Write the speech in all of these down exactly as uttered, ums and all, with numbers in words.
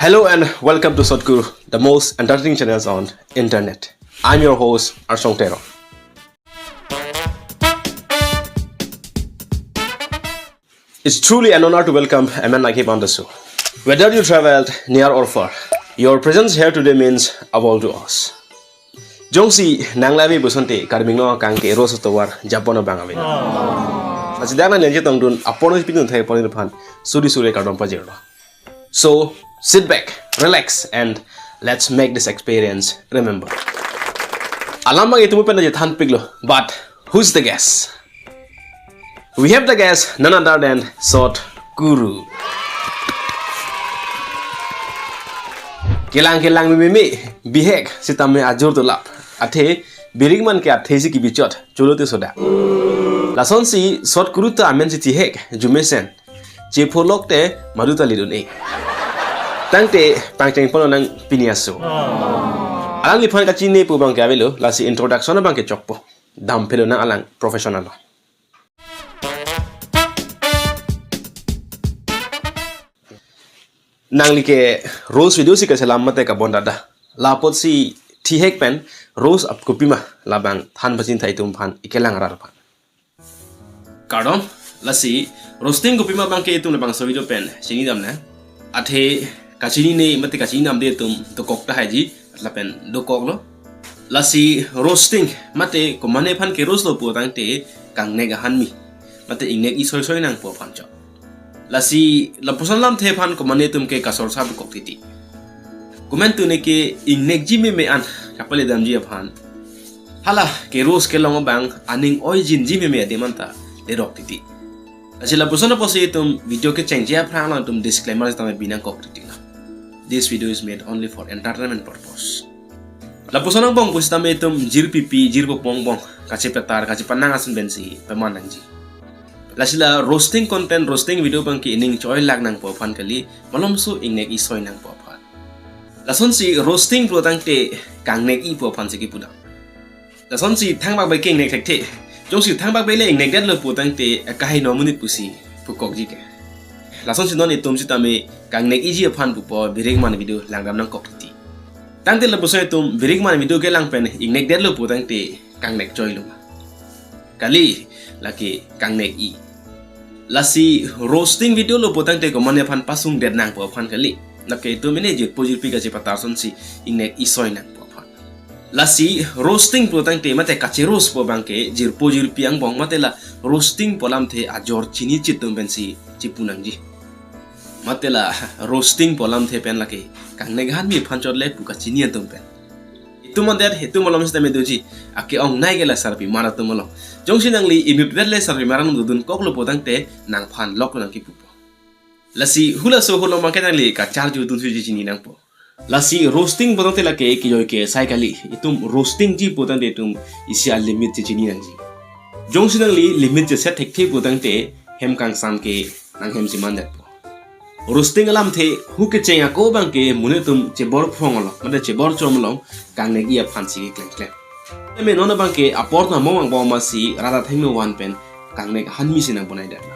Hello and welcome to Sot Kuru, the most entertaining channels on internet. I'm your host, Arsong Terong. It's truly an honor to welcome a man like him on the show. Whether you traveled near or far, your presence here today means a world to us. Jongsi nang labi busonte Karbi Anglong akang ke roast atovar Japan abang ave. Asidang nang lenje tongdun apor nang pinu thai pon aphan suri suri kardom pajirlo. So sit back, relax and let's make this experience remember. Alam bang itum pen je than piklo, but who's the guest? We have the guest, none other than Sot Kuru. Kelang kelang mimi bihek sitame ajor dolap. Athe birik man ke athe si kibichot cholo te soda. Lasonsi Sot Kuru ta amen si thihek jumesen. Chepholok te madu ta lidun e. Tangte pangcheng pon nang pini aso. Alangliphan kachini pu bang ke avelo, lasi introduction bang ke chokpo. Dam phelo nang alang professional lo. Nangli ke roast video si kaselam mate kabon dada. Lapotsi thihek pen roast ap kopima labang than pachin thai itum aphan ikelang arat aphan. Kardom, lasi roasting kopima bang ke itum labangso video pen chinidam nang. Athe kachinine mate kachininamde itum dokok tahaiji, lapen dokoklo. Lasi roasting mate komane aphan ke roast lo pu tangte kangnek ahanmi mate ingnek-i soi soi nangpo aphan chot. Lasi lapuson alamthe aphan komane atum ke kasor sa dokok titi. Komantu ne ke ingnekji meme an kapale damji aphan, hala ke roast kelong abang aning oijinji meme adim anta lerok titi. Lasi lapuson apotsi itum video kechengji aphrang along itum disclaimer sitame binangkok titi na. This video is made only for entertainment purpose. Lapuson angbong pusitame itum jirpipi jirpo pongbong kachepetar kachepanang ason pensi peman nangji. Lasi la roasting content, roasting video bang ke ining choi lak nangpo aphan kali, malomso ingnek-i soi nangpo aphan. Lasonsi roasting pu tangte kangnek-i pu aphan si kipudam. Lasonsi thangbak bai ke ingnek thekthe. Jongsi thangbak bai le ingnekdetlo pu tangte kahai no monit pusi pukokji ke. Lasonsi non itum sitame kangnek-iji aphan pupo birik man video langdam nangkok titi. Tangte lapuson itum birik man video kelang pen ingnekdetlo pu tangte kangnek choilo ma? Kali, lake kangnek-i. Lasi roasting video lo pu tangte komane aphan pasungdet nangpo aphan kali. Lake itum mene jirpo jirpi kachepatar asonsi ingnek-i soi nangpo aphan. Lasi roasting pu tangte mate kache-roast po bang ke jirpo jirpi angbong mate la roasting pu alamthe ajor chini chit atum pensi chipu nangji. Mate la roasting pu alamthe pen lake kangnek ahanmi aphan chot le pu kachini atum pen. Itum adet, itum along sitame doji, ake-ongnei ke la sarpimar atum along. Jongsi nangli inutvet le sarpimar atum dodunkoklo pu tangte nangphan lok nangkipupo. Lasi hulaso hulom abang ke nangli kacharju dunsi chini nangpo. Lasi roasting pu tangte lake kijoi ke sai kali. Itum roasting ji pu tangte itum isi a-limit chechini nangji. Jongsi nangli limit cheset thekthe pu tangte hem kangsam ke nanghem si mandetpo. Roasting alamthe hu kecheng ako bang ke monit atum chebor phrong along, mate chebor chom along kangnek-i aphan si keklem klem. Eme non abang ke apor dambom angbong amatsi rat athengno van pen kangnek ahanmi si nangbonaidetlo.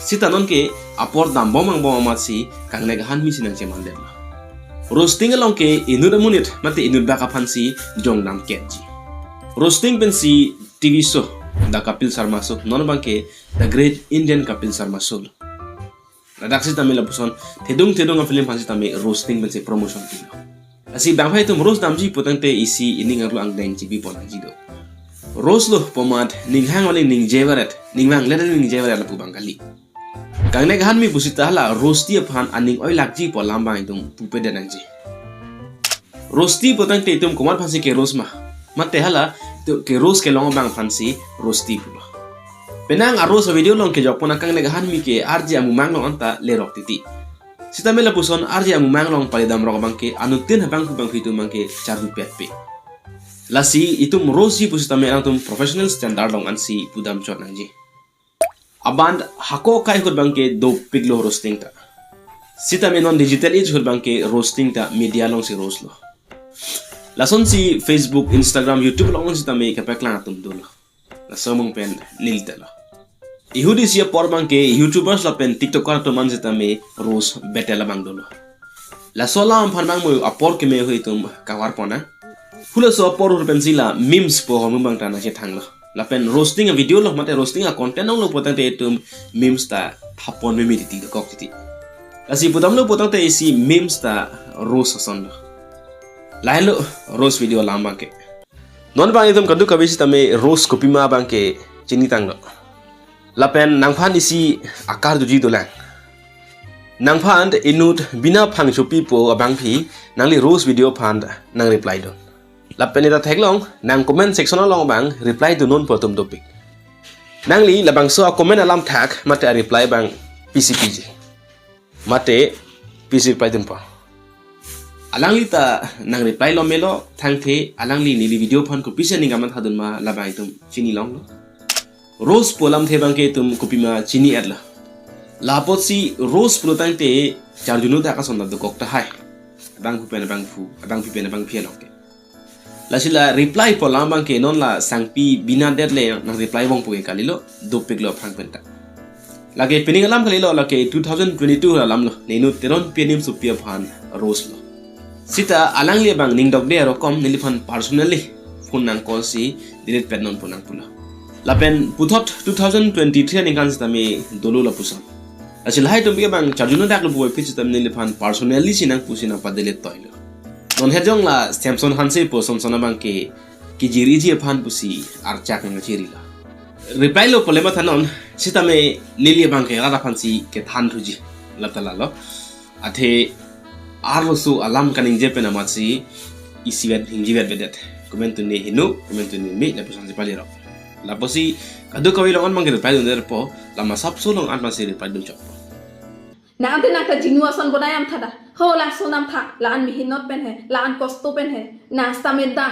Sita non ke apor dambom angbong amatsi kangnek ahanmi si nangchemandetlo. Roasting along ke inut amonit mate inutbak aphan si jongdam ketji. Roasting pensi T V show, The Kapil Sharma Show, non abang ke The Great Indian Kapil Sharma Show. Ladak sitame lapuson thedung thedung a-film aphan sitame roasting pensi promotion pilo. Lasi bang phai itum roast damji pu tangte isi ining arlo angdeng chibi pon nangji do. Roast lo pu amat ning hang ale ningje varet, ning vanglet ale ningje varet lapu bang kali. Kangnek ahanmi pusita hala roast-i aphan aning oilakji pu alam bang itum pupedet nangji. Roast-i pu tangte itum komat aphansi ke-roast ma? Mate hala itum ke-roast kelong abang aphansi roast-i pulo. Penang a-roast a-video along kejok pon akangnek ahanmi ke arje amumang along anta lerok titi. Sitame lapuson arje amumang along palidamrok abang ke anuttin abang pu bang phi itum abang ke charju petpe. Lasi itum roast-ji pusitame alangtum professional standard along ansi pudam chot nangji. Abang hako kai ahut abang ke dopiklo roasting ta. Sitame non digital age ahut abang ke roasting ta media alongsi roast lo. Lasonsi Facebook, Instagram, YouTube along sitame kepaklang atum dolo. Laso amung pen niltelo. Ihut isi apor abang ke YouTubers lapen TikToker atum an sitame roast battle abang dolo. Laso alam aphan bang mo apor keme ahut itum kavar pona. Halaso apor ahut pensi la memes pu ahormu bang ta nangchethanglo. Lapen roasting a video lo mate roasting a content onglo pu tangte itum memes ta thapon meme titi dokok titi. Lasi pudamlo pu tangte isi memes ta roast ason lo. Lahelo roast video alam bang ke. Non bang itum kadokave sitame roast kopima bang ke chinitanglo. Lapen nangphan isi akarjuji dolang. Nangphan inut Bina Phangchopi pu abangpi nangli roast video aphan nang reply dun. Lapen ita theklong nang comment section along bang reply dun non pu atum dopik. Nangli labangso a comment alam thak mate a reply bang pisi piji. Mate pisi reply dunpo. Alangli ta nang reply lo melo tangte alangli neli video aphan kopisi ning kamatha dun ma labang itum chinilonglo. Roast pu alamthe bang ke itum kopima chini-etlo. Lapotsi roast pulo tangte charjuno dak ason ta dokok tahai. Abangphu pen abangphu, abangpi pen abangpi along ke. Lasi la reply pu alam bang ke non la sangpi Bina det le nang reply bong pu ke kalilo, dopiklo aphrang pen ta. Lake pining alam kalilo, lake two thousand twenty-two alam lo, ne inut Teronpi Animsopi aphan roast lo. Sita alangli bang ning dokde arokom neliphan personally phone nang call si delete pet non pu nangpulo. Lapen puthot two thousand twenty-three aningkan sitame dolo lapuson. Lasi lahai atum ke bang charjuno dak lo pu aphi sitame neliphan personally si nangpu si nangpa delete toilo. Non hejong la Samson Hanse pu Samson abang ke kijiriji aphan pusi archak nangchirilo. Reply lo pu le matha non sitame neli bang ke rat aphan si kethan thuji. Lata lalo. Athe arloso alam kaningje pen amatsi isivet hingjivet vedet. Comment tune hinu, comment tune me, lapuson si palirok. Lapusi kadokave along an bang ke reply dunderpo, la masapso along an bang si reply dun chokpo. Nang ante nang ta jinu ason bonai am thada. Ho laso nam tha, la an mehenot pen he, la an kosto pen he. Nang stamina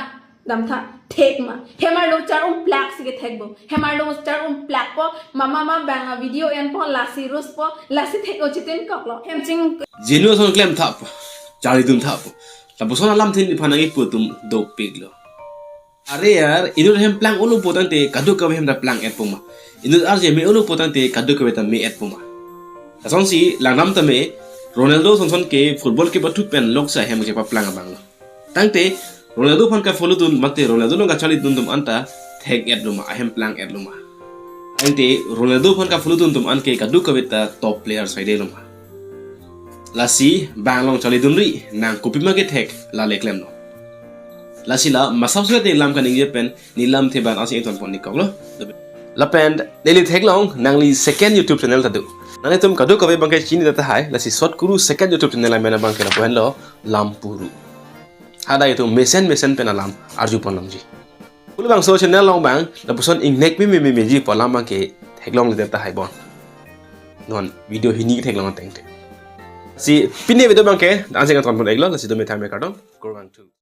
dam tha, thek ma. Hem arlo char-um plak si kethek bo. Hem arlo char-um plak po, mama ma bang a video en po, lasi roast po, lasi thek o chitinkoklo. Hem ching Jinu ason klem tha po, charli dun tha po. Lapuson alamthe neliphan nangkipu atum dopiklo. Are yaar, inut hem plang olo pu tangte kadokave hem ta plang-etpo ma. Inut arje me olo pu tangte kadokave ta me-etpo ma. Lasonsi langdam tame Ronaldo sonson ke football kepathu pen loksa hem kepaplang abang lo. Tangte Ronaldo aphan ka-follow dun mate Ronaldo along kacharli dun atum anta thek-etlo ma, ahem plang-etlo ma. Tangte Ronaldo aphan ka-follow dun atum an ke kadokave ta top player saide lo ma. Lasi bang along charli dunri, nang kopima kethek la le klemlo. Lasi la masapso te lam kaningje pen nelamthe ban asi ington pon-ikoklo. Lapen neli theklong nangli second YouTube channel ta do. Nanglitum kadokave bang ke chini tahai, lasi Sot Kuru second YouTube channel amen abang ke lapu henlo Lampuru. Hadak itum mesen mesen pen alam arju pon longji. Pulo bangso channel along bang lapuson ingnek meme memeji pu alam bang ke theklongle tahai bon. Non video hini theklong ateng te. Si pini video bang ke ansi ington pon-iklo, lasi do me thame kardom. Kurvangthu.